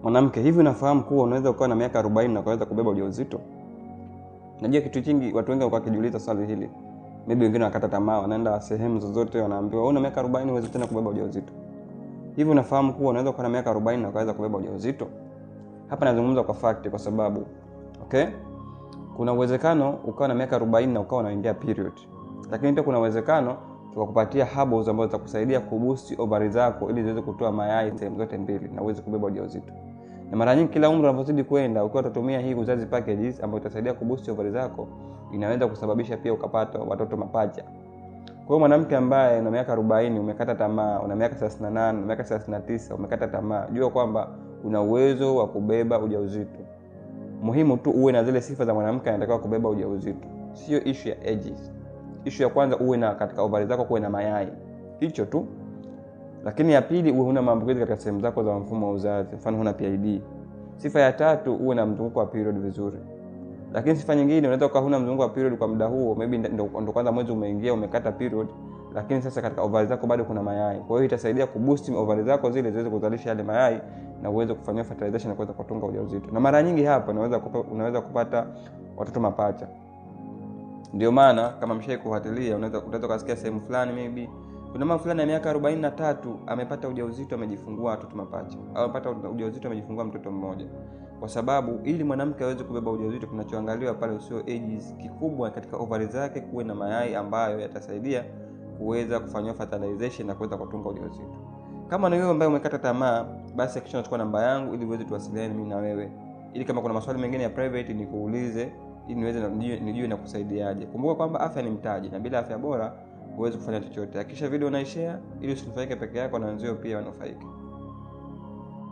Mwanamke, hivi unafahamu kuwa unaweza ukawa na miaka 40 na ukaweza kubeba ujauzito? Najua kitu kingi watu wengi wakawa wakijiuliza swali hili. Maybe wengine wakata tamaa, wanaenda sehemu zozote wanaambiwa wewe una miaka 40 huwezi tena kubeba ujauzito. Hivi unafahamu kuwa unaweza kuwa na miaka 40 na ukaweza kubeba ujauzito? Hapa nazungumza kwa fact kwa sababu okay, kuna uwezekano ukawa na miaka 40 na ukawa unaingia period. Lakini pia kuna uwezekano tukakupatia herbals ambazo zitakusaidia kuboost ovari zako ili ziweze kutoa mayai sehemu zote mbili na uweze kubeba ujauzito. Na mara nyingi kila umri unavyozidi kwenda, ukiwa utatumia hii uzazi packages ambayo itasaidia kuboost ovari zako, inaweza kusababisha pia ukapata watoto mapacha. Kwa hiyo mwanamke ambaye una miaka 40 umekata tamaa, una miaka 38, una miaka 39 umekata tamaa, jua kwamba una uwezo wa kubeba ujauzito. Muhimu tu uwe na zile sifa za mwanamke anatakiwa kubeba ujauzito. Sio issue ya ages. Issue ya kwanza uwe na katika ovari zako kuwe na mayai. Hicho tu. Lakini ya pili uwe huna maambukizi katika sehemu zako za mfumo wa uzazi, mfano huna PID. Sifa ya tatu uwe na mzunguko wa period vizuri. Lakini sifa nyingine unaweza ukawa huna mzunguko wa period kwa muda huo, maybe ndo kwanza mwezi umeingia umekata period, lakini sasa katika ovari zako bado kuna mayai. Kwa hiyo itasaidia kuboost ovari zako zile ziweze kuzalisha yale mayai na uweze kufanyia fertilization na kuweza kutunga ujauzito. Na mara nyingi hapa unaweza kupata watoto mapacha. Ndio maana kama mshai kufuatilia unaweza kusikia sehemu fulani maybe kuna mama fulani ya miaka 43 amepata ujauzito amejifungua watoto mapacha, au amepata ujauzito amejifungua mtoto mmoja. Kwa sababu ili mwanamke aweze kubeba ujauzito kinachoangaliwa pale usio ages, kikubwa katika ovari zake kuwe na mayai ambayo yatasaidia kuweza kufanywa fertilization na kuweza kutunga ujauzito. Kama ni wewe ambaye umekata tamaa, basi hakikisha unachukua namba yangu ili uweze tuwasiliane mimi na wewe, ili kama kuna maswali mengine ya private nikuulize ili niweze nijue na kusaidiaje. Kumbuka kwamba afya ni mtaji na bila afya bora huwezi kufanya chochote. Hakikisha video unaishare ili usinufaike peke yako na wenzio pia wanufaike.